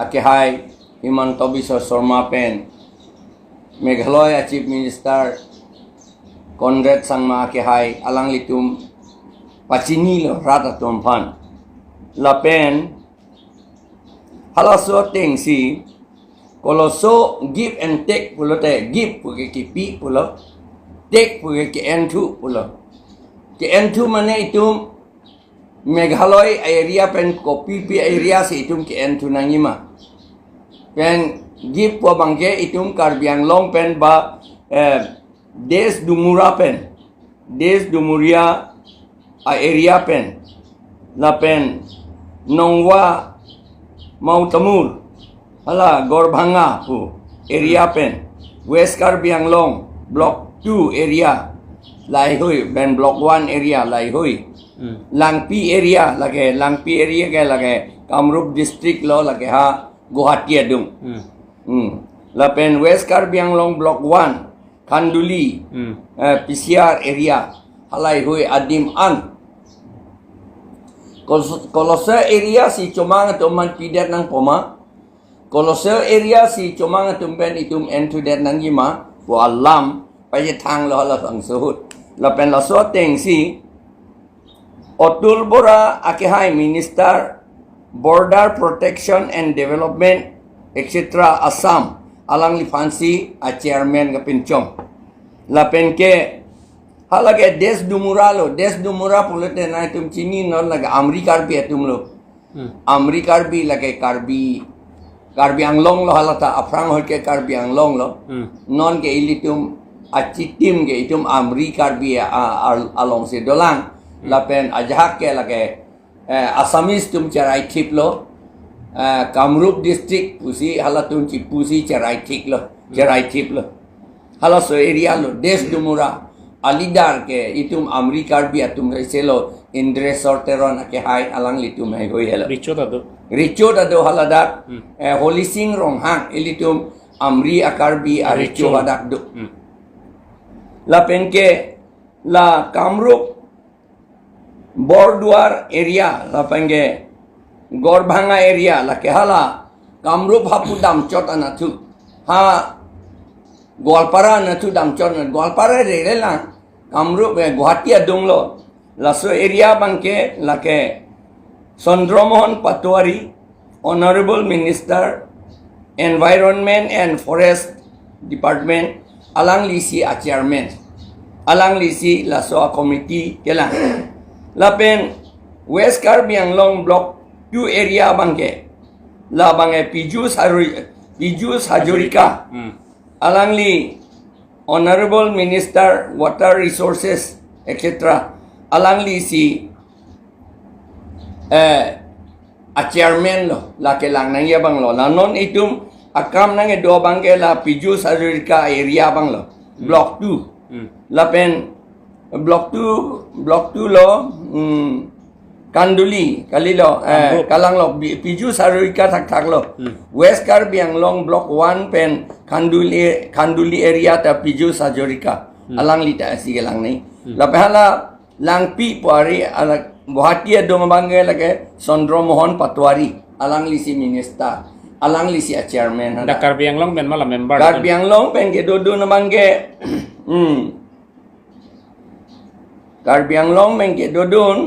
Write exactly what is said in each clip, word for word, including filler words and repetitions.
akehai Himanta Biswa Sarma pen Meghalaya Chief Minister Conrad Sangma akehai alanglitum pachinilo rat atum aphan. Lapen halaso atengsi koloso give and take pulote, give puke kipi pulo, take puke ke-enthu pulo. Ke-enthu mane itum Meghalaya area pen kopipi area si itum ke-enthu nangjima. Pen give pu abangke itum Karbi Anglong pen ba, eh, Desh Dumura pen, Desh Dumuria a-area pen, lapen Nongwa, Mautamur, hala Gorbhanga pu area pen, West Karbi Anglong Block two area, Laihui, pen Block one area, Laihui. Hmm. Langpi area lake, Langpi area ke lake Kamrup district lo, lake ha Guwahati adung. Hmm. Hmm. Lapen West Karbi Anglong Block one, Khanduli, Hmm. eh, P C R area, halaihui adim an. Kol-, koloso area si chomang atum aphan pidet nangpo ma, koloso area si chomang atum pen itum enthudet nangjima pu alam pachethanglo halabangso ahut. Lapen laso atengsi Atul Bora akehai Minister Border Protection and Development, et cetera Assam, alangliphansi a-chairman kapinchong. Lapen ke halake Desh Dumura lo, Desh Dumura pulote nangtum chininon, lake Amri Karbi atum lo. Hmm. Amri Karbi lake Karbi, Karbi Anglong lo, halata aphrang ahut ke Karbi Anglong lo. Hmm. Non ke ilitum achitim ke itum Amri Karbi a, a, alongsi dolang. Hmm. Lapen ajahak ke lake, eh, Assamese atum cheraithiplo. Eh, Kamrup district pusi halatum chipusi cheraithiklo, Hmm. cheraithiplo. Halaso area lo, Desh Dumura, a-leader ke itum Amri Karbi atum reselo, Indreswar Teron akehai alanglitum haihui helo. Recho ta do. Recho ta do haladak, Hmm. eh, Holising Ronghang, ilitum Amri a-Karbi a-recho Recho. hadak do. Hmm. Lapen ke la Kamrup Borduar area, lapen ke Gorbhanga area, lake hala Kamrup hapu damchot anatthu. Ha Goalpara anatthu damchot, Goalpara rere lang, Kamrup, eh, Guwahati adung lo. Laso area abangke lake Chandra Mohan Patwari, Honorable Minister, Environment and Forest Department, alanglisi a-chairman, alanglisi laso a-committee kelang. Lapen West Karbi Anglong Block two area abangke, labangke Piyush Hari-, Piyush Hazarika, Hmm. alangli Honorable Minister Water Resources, et cetera, alanglisi, eh, a-chairman lo, lake lang nangji abang lo. La non itum akam nangkedo abangke la Piyush Hazarika area abang lo, Hmm. Block two. Hmm. Lapen Block two, Block two lo, hmm, Khanduli, kalilo, eh, Kamrup. Kalang lo, Bi-, Piyush Hazarika thakthak lo. Hmm. West Karbi Anglong Block one pen Khanduli, Khanduli area ta Piyush Hazarika. Hmm. Alangli ta si kelang nangji. Hmm. Lapen hala Langpi pu ari ala Guwahati adung abangke lake Chandra Mohan Patwari. Alanglisi minister. Alanglisi a-chairman. Dak Karbi Anglong pen ma la member Karbi pen? Anglong pen kedodun abangke, hmm. Karbi Anglong pen kedodun,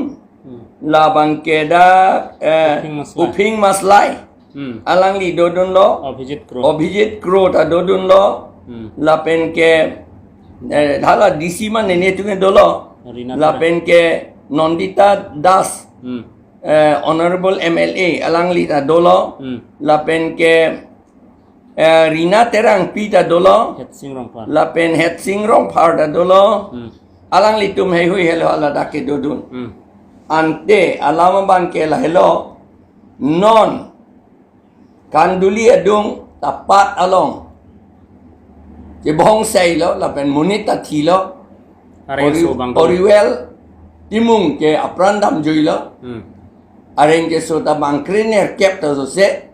Hmm. labangke dak, eh, Uphing Maslai. Uphing Maslai. Hmm. Alangli dodunlo. Abhijit Kro. Abhijit Kro ta dodunlo. Hmm. Lapen ke, eh, hala D C mane netum ke dolo. Rina Lapen ke Nandita Das. Hmm. Eh, Honorable M L A, alangli ta dolo. Hmm. Lapen ke, eh, Rina Terangpi ta dolo. Hetsing Rongphar. Lapen Hetsing Rongphar ta dolo. Hmm. Alanglitum haihui helo, hala dak kedodun. Hmm. Ante alam abangke lahelo, non Khanduli adung ta pat along chebong seilo, lapen monit ta thilo. Areng Ori-, so bang. Oriwel Timung ke apran damjuilo. Hmm. Areng keso ta bang krenerkep ta sose.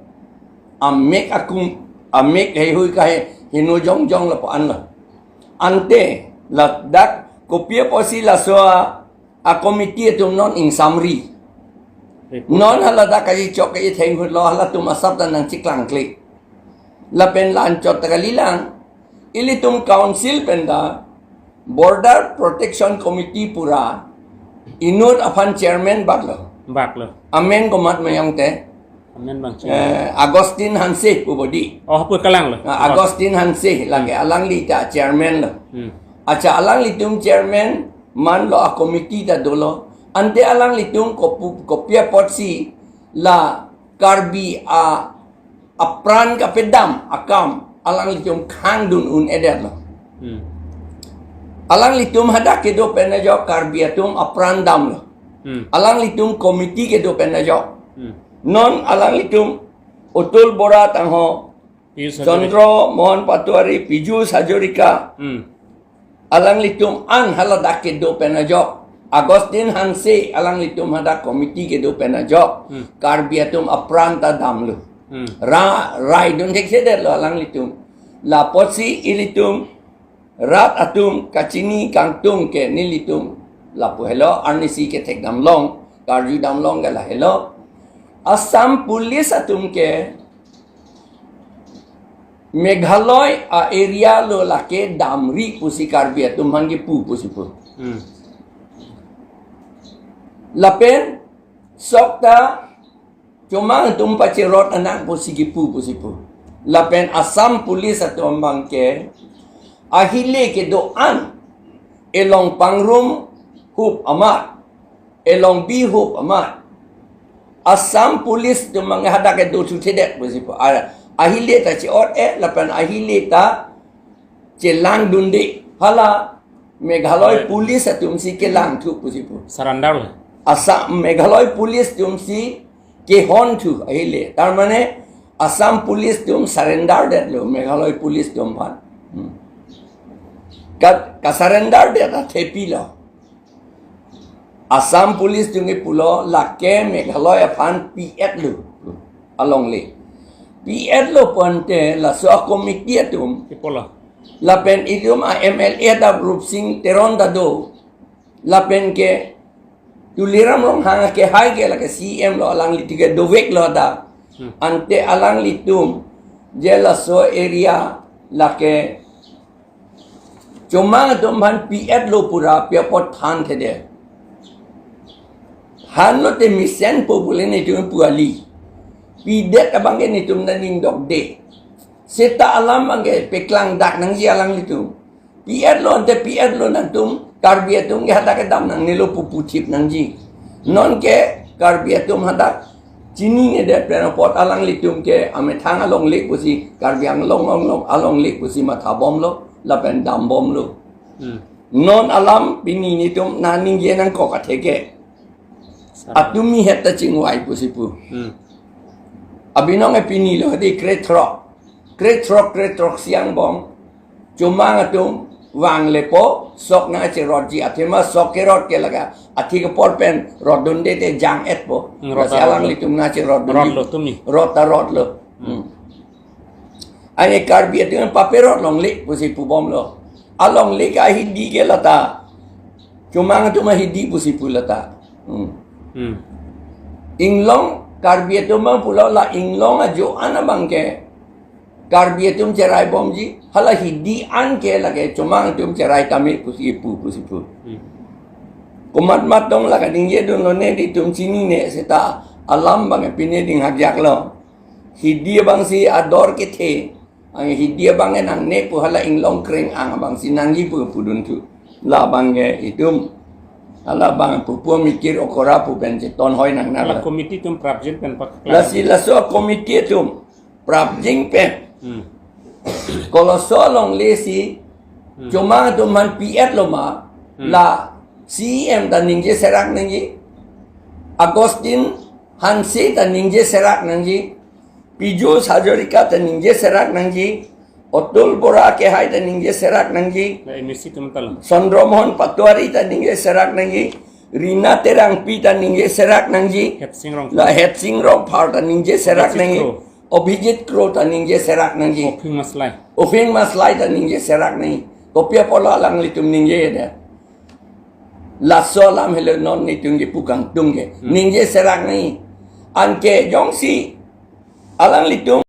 Amek akum, amek haihui kahe heno jongjong lapu-an lo. Ante ladak kopi apotsi laso a-committee atum non ingsamri. Report. Non haladak kaji chok kaji theng hut lo, halatum asap ta nangchiklang klik. Lapen la-anchot ta kalilang. Ilitum council pen ta Border Protection Committee pura inut aphan chairman bak lo. Bak lo. Amen komat mayong te. Amen bang. Eh, Augustine Hanse pu bodi. Oh, pu kalang lo. Ah, Augustine Hanse lagi, hmm, alangli ta chairman lo. Hmm. Acha alanglitum chairman man lo, a committee ta dolo. Ante alanglitum kopu-, kopi apotsi la Karbi a, apran kapedam akam alanglitum khang dun un-edet lo. Hmm. Alanglitum hadak kedo pen ajok Karbi atum apran dam lo. Hmm. Alanglitum committee kedo pen ajok. Hmm. Non alanglitum Atul Bora tangho, Piyush Hazarika. Chandra Mohan Patwari, Piyush Hazarika. Hmm. Alanglitum an haladak kedo pen ajok. Augustine Hanse alanglitum hadak committee kedo pen ajok. Hmm. Karbi atum apran ta dam lo. Hmm. Ra, rai dun theksedet lo alanglitum. Lapotsi ilitum rat atum kachini kangtung ke nelitum lapu helo, arnisi kethek damlong, karju damlong ke la helo. Assam Police atum ke Meghalaya a area lo lake damri pusi Karbi atum aphan kepu pusi pu. Hmm. Lapen sok ta chomang atum pacherot anang pusi kepu pusi pu. Lapen Assam Police atum abang ke ahile kedo-an elong pangrum hup amat, elong bi hup amat, Assam Police atum abang hadak kedo thuthedet pusi pu. A, ahile ta che-ot-e, lapen ahile ta chelang dunde. Hala Meghalaya, eh, Police atum si kelang thu pusi pu. Surrender lo. Assam Meghalaya Police atum si kehon thu ahile. Tar mane Assam Police atum surrender det lo Meghalaya Police atum aphan. Hmm. Ka, ka surrender det athepi lo. Assam Police atum ke pulo lake Meghalaya aphan pi-et lo alongle. Pi-et lo pu ante laso a committee atum. Ipola. Lapen ilitum a M L A ta Rupsing Teron ta do. Lapen ke Tuliram Ronghang ke hai ke lake C M lo, alangli tike dovek lo ta. Hmm. Ante alanglitum je laso area lake chomang atum aphan pi-et lo pura pi apot thanthedet. Hanlo te mesen po pule netum pu kali. Pidet abang ke netum ta ning dokde. Seta alam abang ke peklang dak nangji alanglitum. Pi-et lo ante pi-et lo nangtum Karbi atum ke hadak kedam nangne lo pu puthip nangji. Non ke Karbi atum hadak chininedetpen apot alanglitum ke amethang alongle pusi, Karbi Anglong along, alongle pusi matha bomlo, lapen dam bomlo. Hmm. Non alam pini netum nangning-e nangkok atheke. Sa- Atumi het ta chingvai pusi pu. Hmm. Abinong e pini lo hadi krethrok. Krethrok, krethrok siang bom. Chomang atum vang lepo, sok nangcherotji, athema sok kerot ke lake athi kepor pen rot dunde te jang-et po. Hmm, rot. Lasi ta rot lo. Alanglitum nangcherot dunde. Rot lo tumi. Rot ta rot lo. Hmm. Hmm. Ane Karbi atum paperot longle pusi pu bomlo. Alongle ke ahidi ke lata. Chomang atum ahidi pusi pu lata. Hmm. Hmm. Inglong Karbi atum abang pulo la inglong ajo-an abang ke Karbi atum cherai bomji, hala hidi an ke lake chomang atum cherai tame pusi pu pusi pu. Hmm. Komat mat tong lake ningje dunlo ne, netum chinine seta alam abang pine ding hakjak lo. Hidi abang si ador kethe. Ang hidi abang nangne pu hala inglong kreng ang abang si nangji pu pudun thu. La abang ke itum. Hala abang pupu mikir okora pu pen cheton hoi nang nala. Hala committee atum prapjin pen pak. Lasi laso committee atum prapjin pen. Hmm. Koloso alongle si, hmm, chomang atum aphan pi-et lo ma, hmm, la C M ta ningje serak nangji, Augustine Hanse ta ningje serak nangji, Piyush Hazarika ta ningje serak nangji, Atul Bora ke hai ta ningje serak nangji, la M A C atum ta lo. Chandra Mohan Patwari ta ningje serak nangji, Rina Terangpi ta ningje serak nangji, Hetsing Rongphar. La Hetsing Rongphar ta ningje serak nangji. Abhijit Kro. Abhijit Kro ta ningje serak nangji. Ophing Maslai. Ophing Maslai ta ningje serak nangji. Kopi apotlo alanglitum ningje de. Laso alam helo non nelitum kepu kangtung ke. Hmm. Ningje serang ni. Anke jongsi alanglitum